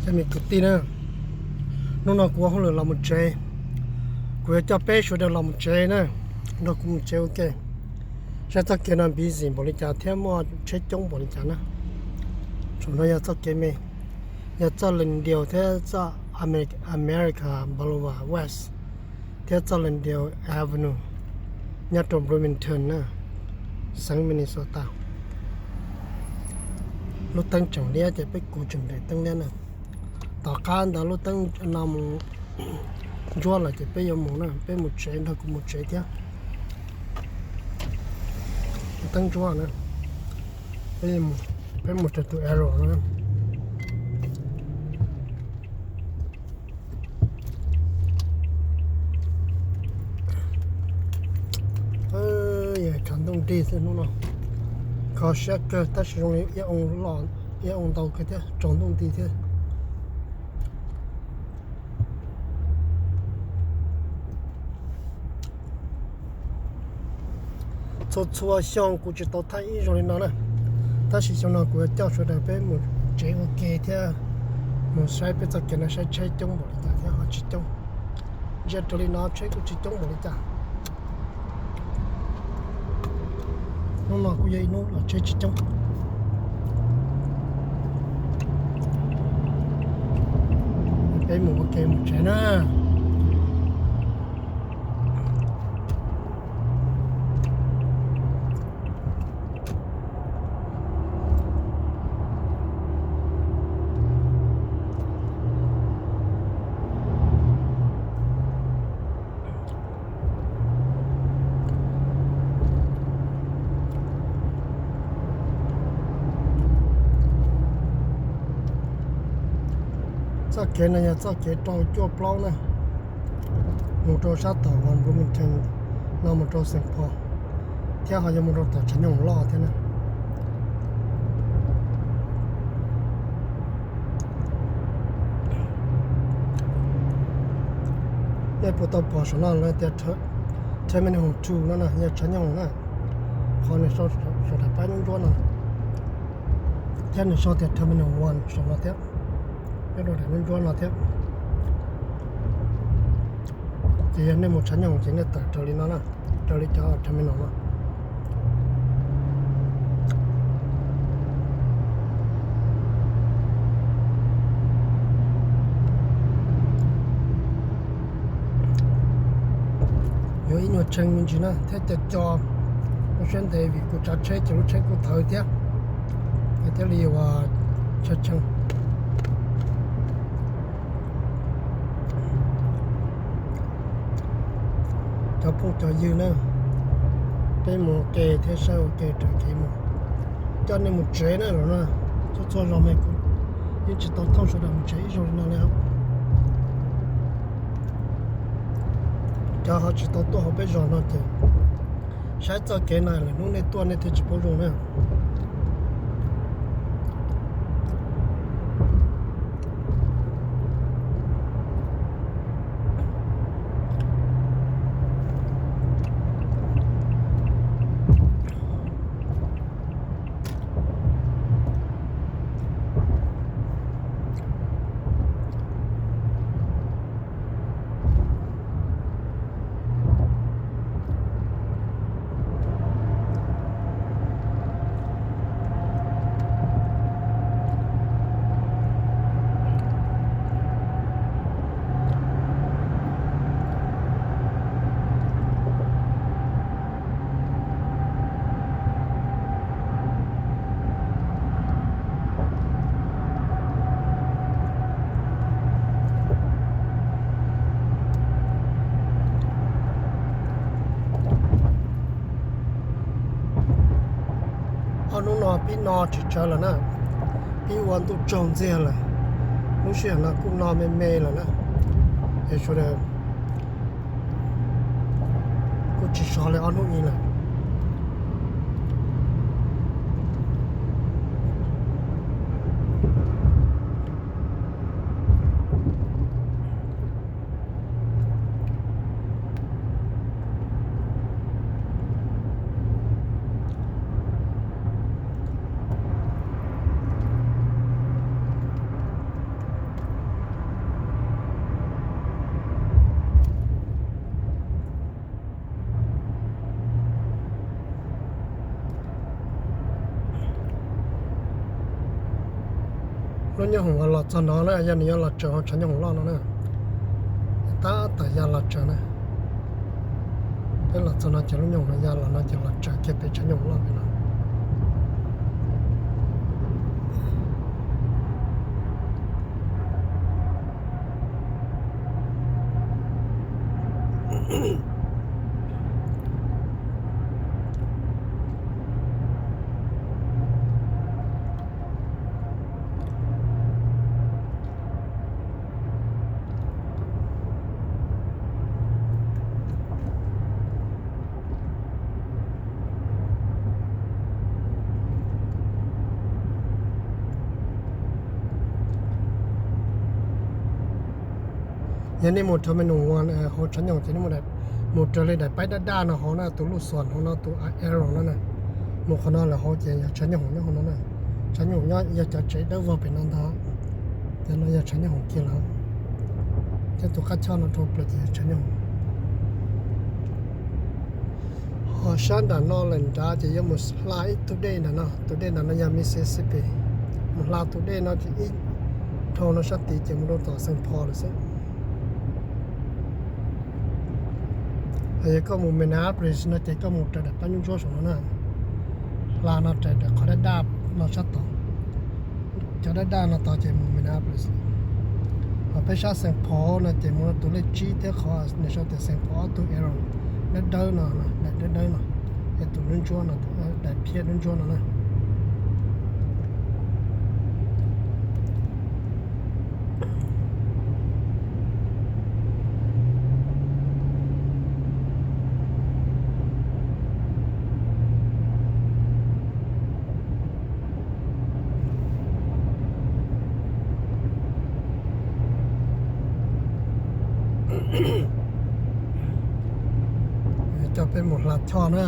Cov me kwv tij na, hnub no kuv ua hauj lwm los mus tsev, kuv yuav coj peb sawv daws los mus tsev na, nrog kuv mus tsev ua ke. Saib txoj kev no busy npaum li cas thiab muaj tsheb coob npaum li cas na. Saum no yog txoj kev me, yog txoj Lawndale thiab txoj America Boulevard West thiab txoj Lawndale Avenue nyob rau Bloomington na, xeev Minnesota. Lub teeb tseem liab ces peb kuv tseem nres teeb liab na. Tom qab ntawd lub teeb no mus ntsuab lawm ces peb yuav mus na, peb mus tsev, nrog kuv mus tsev thiab. Lub teeb ntsuab na, peb mus rau tus arrow na. Tshav ntuj nrig xwb hnub no, kho siab kawg tab sis zoo li ib oo ntau kawg thiab, tsaus ntuj nti thiab. Txhua txhua xyoo kuv tsis tau thaij ib zoo li no na, tab sis xyoo no kuv yuav coj sawv daws peb mus tsev ua ke thiab mus saib peb txoj kev no saib tsheb coob npaum li cas thiab ho tsis coob. Ntsia raws li no tsheb kuj tsis coob npaum li cas. Hnub no kuj yog ib hnub los tsheb tsis coob. Peb mus ua ke mus tsev na. Txoj kev no yog txoj kev rau cuaj plaub na, mus rau sab tom Bloomington no mus rau Saint Paul, thiab ho yuav mus rau tom tshav nyooj loj thiab na. Nej puas tau pom saum no lawv tias Terminal two no na yog tshav nyooj na, qhov nws sau daim pab ntsuab no, thiab nws sau tias Terminal one saum no thiab, nyob rau daim ntsuab no thiab. Ces yog nej mus tshav nyooj ces nej tawm raws li no na, raws li cov terminal no. Yuav ib nyuag tsheej me ntsis na thiab co co ua siab ntev vim kuv tsav tsheb ces lub tsheb kuj thawv thiab, thiaj li ua tsheej tsheej. Cov phooj cov ywg na, peb mus ua ke thiab saib ua ke raws kev mus, coj nej mus tsev na los na. Txhua txhua zaus mas kuv yeej tsis tau thauj sawv daws mus tsev ib zaug li no li. Cov ho tsis tau tuaj hauv peb zos no ces saib txoj kev no lwm hnub nej tuaj nej thiaj tsis paub zoo na. Ob hnub no pib no tsis tsawv lawm na, pib ua ntuj tsaug ntxiag lawm, lub sij hawm no kuj no me me lawm na, es sawv daws kuj tsis so li ob hnub ib lawm. Lub nyooj hoom los txog no na, yog nws yuav los tsaws hauv tshav nyooj hoom loj no na, tab tom ya los tsaws na. Peb los txog no ces lub nyooj hoom no ya los no ces los tsaws kiag pem tshav nyooj hoom loj pem no. Yog nej mus rau me num hauv tshav nyooj ces nej mus raws li daim paib daj daj no hauv na, tus luj xuas hauv no, tus arrow no na, mus qhov no lawm hauv ces yog tshav nyooj hoom nyob hauv no na. Tshav nyooj hoom nyob yog cov tsev dawb vog pem no ntag. Cov no yog tshav nyooj hoom kiag lawm. Cov tus qab choj no rau plaws ces yog tshav nyooj hoom. Ho sab nram no lawm nrad ces yuav mus hla ib tug dej nram no, tus dej nram no yog Mississippi. Mus hla tus dej no ces ib dhau no sab tid ces mus rau tom Saint Paul lawm xwb. Yog koj mus Minneapolis no ces koj mus raws daim pab ntsuab ntsuab saum no na, hla no raws daim qhov daj daj no sab tod. Cov daj daj no tod ces mus Minneapolis. Ho peb sab Saint Paul no ces mus rau tus lej tsib thiab qhov nws sau tias Saint Paul ob tug arrow dawb dawb no, daim dawb dawb no, es tus ntsuab ntsuab no, daim phiab ntsuab ntsuab no na. Coj peb mus hla choj na.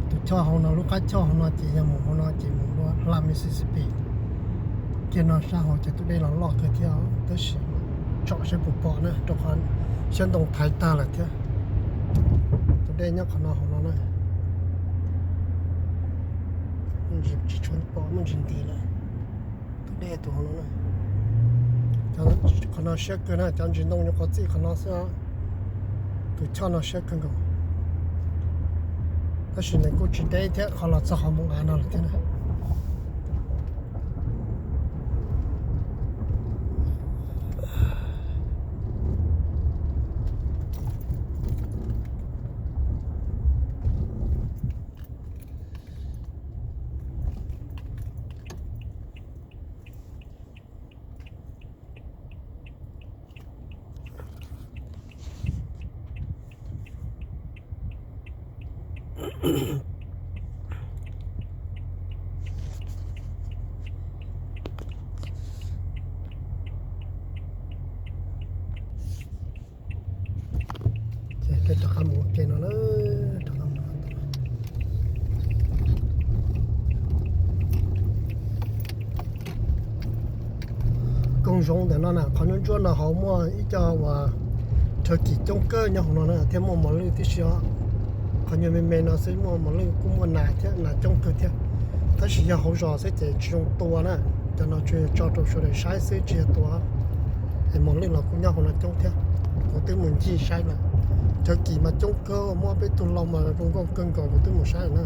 Tus choj hauv no, lub qab choj hauv no ces yog mus hauv no ces mus rau hla Mississippi. Kiag no sab hauv ces tus dej los loj kawg thiab, tab sis tsom saib puas pom na, rau qhov siab ntoo thaiv tag lawm thiab. Tus dej nyob qhov no hauv no na. Tsis tshua pom, muaj ntsis nti lawm. Tus dej tus hauv no na. Qhov no siab kawg na, cov ntsis ntoo nyuam qhuav txij qhov no xwb. Tus choj no siab kawg nkaus. Tab sis nws kuj tsis deb thiab, qhov los txog qhov mus av no lawm thiab na. Ces peb rov qab mus ua ke no na, rov qab mus. Koog zoov ntawm no na, qhov ntsuab ntsuab no hauv muaj ib co uas turkey coob kawg nyob hauv no na, thiab muaj mos lwj tib si os. Qhov nyuag me me no xwb muaj mos lwj, kuj muaj nas thiab, nas coob kawg thiab. Tab sis yog hauv zos xwb ces tsis zoo tua na, cov no tsuas yog tso rau sawv daws saib xwb tsis yog tua. Es mos lwj los kuj nyob hauv no coob thiab, kuv twb mus ncig saib lawm. Turkey mas coob kawg, muaj peb tug lau mas zoo nkauj kawg nkaus, kuv twb mus saib lawm na.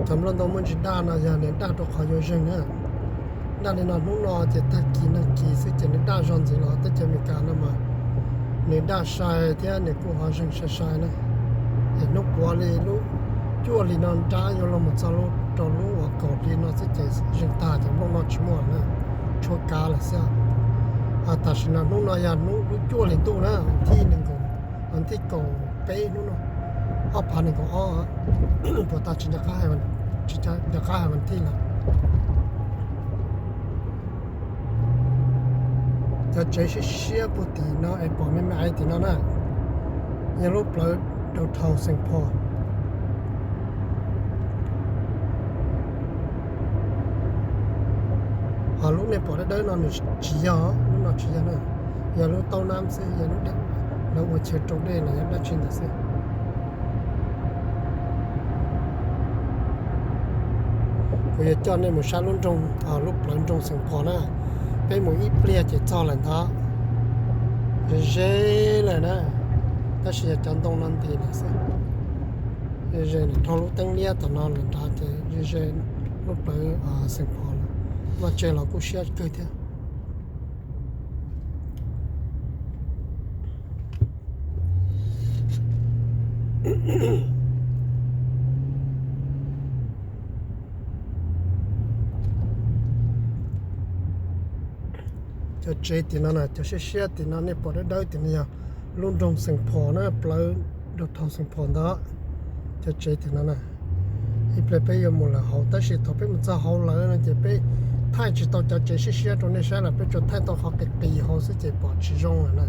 Cov nplooj ntoo muaj ntsis daj no yog nws daj rau qhov yuav zeeg na. Daj li no hnub no ces tag kis nag kis xwb ces nws daj zog ntxiv los teb chaws Amelikas no mas nws daj sai thiab nws kuj ho zeeg sai sai na. Es hnub puav li lub cuaj hli no nrab yuav los mus txog lub rau lub uas kaum hli no xwb ces zeeg tag ces nplooj no tsis muaj na, tshuav kav lawm xwb. Tam sim no hnub no yog hnub lub cuaj hli ntuj na, thij nees nkaum, thij kaum peb hnub no, ob phav nees nkaum ob, puas tau tsis nco qab hais vas thij lawm. Cov tsev siab siab puag tim no es pom me me tim no na, yog lub plawv downtown Saint Paul. Ho lub nej pom dawb dawb no nws tsis yog, lub no tsis yog na, yog lub taub nab xwb, yog lub dej, lawv ua chaw rau dej los yog dab tsi ntawd xwb. Kuv yuav coj nej mus saib lub nroog, lub plawv nroog Saint Paul na. Peb mus ib pliag ces txog lawm ntag. Ze ze lawm na, tab sis yog cov ntoo no nti lawm xwb. Ze ze dhau lub teeb liab tom no lawm nrad ces ze ze lub plawv Saint Paul lawm. Vaj tse los kuj siab kawg thiab. Cov tsev tim no na, cov siab siab tim no nej pom dawb dawb tim no yog lub nroog Saint Paul na, plawv downtown Saint Paul ntag. Cov tsev tim no na, ib pliag peb yuav mus lawm hauv tab sis thaum peb mus txog hauv lawm no ces peb thaij tsis tau cov tsev siab siab rau nej saib lawm, peb tsuas thaij tau qhov qis qis hauv xwb ces pom tsis zoo lawm na.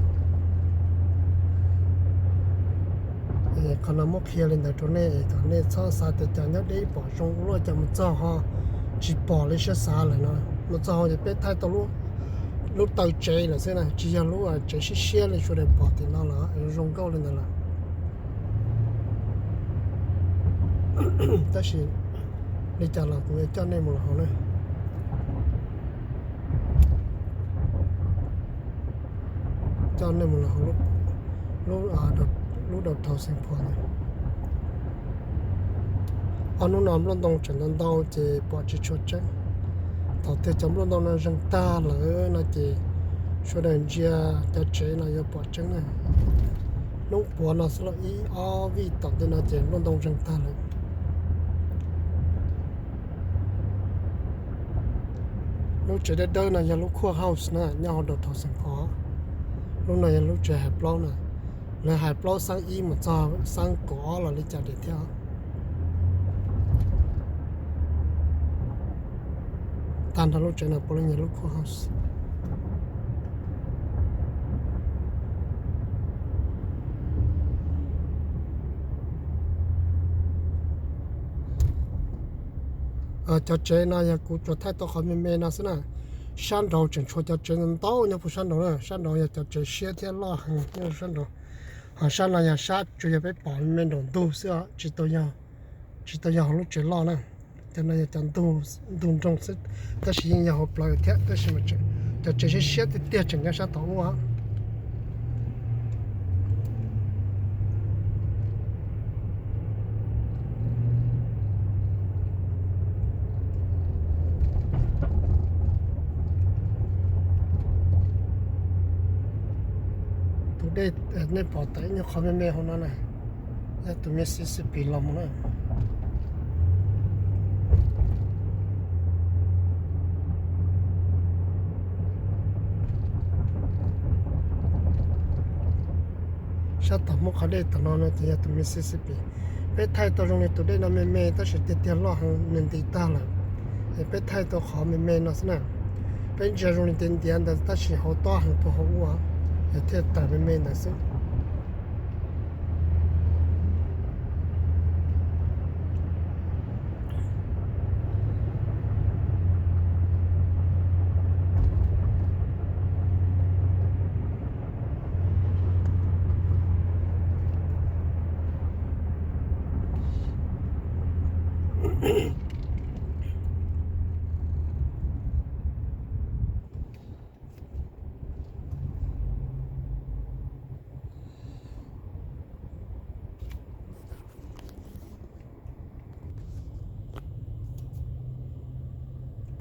Qhov no muab qhia li ntawd rau nej es kom nej txhob xav tias cas nyob deb pom zoo ua luaj cas mus txog ho tsis pom li siab xav lawm no. Mus txog hauv ces peb thaij tau lub taw tsev lawm xwb na, tsis yog lub tsev siab siab li sawv daws pom tim no lawm, zoo nkauj li ntawd lawm. Tab sis li cas los kuv yuav coj nej mus lawm hauv na. Coj nej mus lawm hauv lub downtown Saint Paul ntawd. Ob hnub no nplooj ntoo tseem ntau ntau ces pom tsis tshua tseeb. Thaum twg cov nplooj ntoo no zeeg tag lawm no ces sawv daws ntsia cov tsev no yuav pom tseeb na. Hnub puav no xwb los ib ob vij tom ntej no ces nplooj ntoo zeeg tag lawm. Lub tsev dawb dawb no yog lub courthouse na, nyob hauv downtown Saint Paul. Lub no yog lub tsev hais plaub na. Lawv hais plaub xeeb ib mus txog xeeb kaum ob los li cas diam thiab. Tag nrho lub tsev no puav leej yog lub courthouse. Cov tsev no yog kuv tsuas thaij tau qhov me me no xwb na. Sab nraud tseem tshuav cov tsev ntau ntau nyob puag sab nraud na, sab nraud yog cov tsev siab thiab loj heev nyob sab nraud. Ho sab no yog sab tsuas yog peb pom me nraum ntug xwb os, tsis tau yog hauv lub tsev loj na. Cov no yog cov ntug nroog xwb, tab sis yeej yog hauv plawv thiab, tab sis cov tsev siab siab tiag tiag tseem nyob sab tom ub. Tus dej nej pom tawm ib nyuag qhov me me hauv no na, yog tus Mississippi los mus na. Sab tom muaj qhov dej tom no no ces yog tus Mississippi. Peb thaij tau zoo li tus dej no me me tab sis tiag tiag loj heev nws nti tag lawm. Es peb thaij tau qhov me me no xwb na. Peb ntsia zoo li tias ntiav ntawd tab sis hauv tob heev puag hauv ub. Thiaj tawm me me ntawd xwb.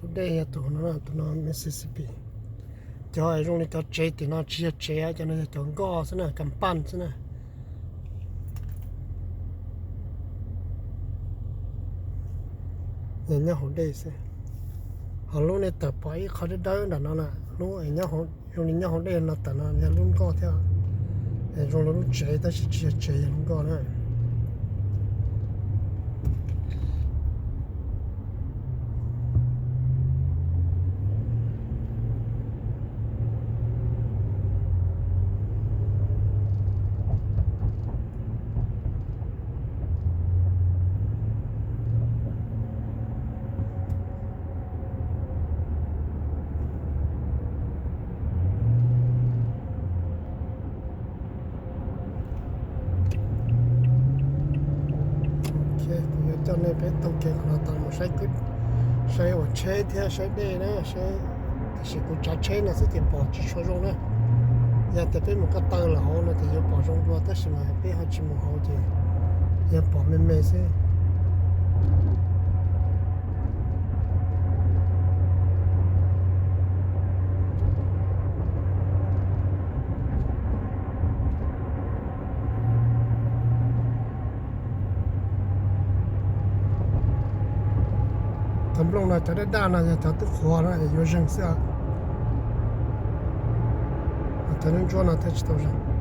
Tus dej yog tus no, tus no Mississippi. Cov zoo li cov tsev tim no tsis yog tsev, cov no yog cov nkoj xwb na, kam paj xwb na. Nyob hauv dej xwb. Ho lub nej tawm pom ib qho dawb dawb nram no na, lub zoo li nyob hauv dej no tawm no yog lub nkoj thiab. Zoo li lub tsev tab sis tsis yog tsev, yog lub nkoj na. Kuv yuav coj nej peb taug kev qhov no tau mus saib, saib ua tsheb thiab saib dej na, saib. Tiam sis kuv tsav tsheb no xwb ces pom tsis tshua zoo na. Yog tias peb mus ko taw lawm hauv no ces yuav pom zoo dua, tab sis mas peb ho tsis mus hauv ces yog pom me me xwb. Cov nplooj no cov daj daj no yog cov twb qhuav na, yuav zeeg xwb. Cov ntsuab ntsuab no thiaj tsis tau zeeg.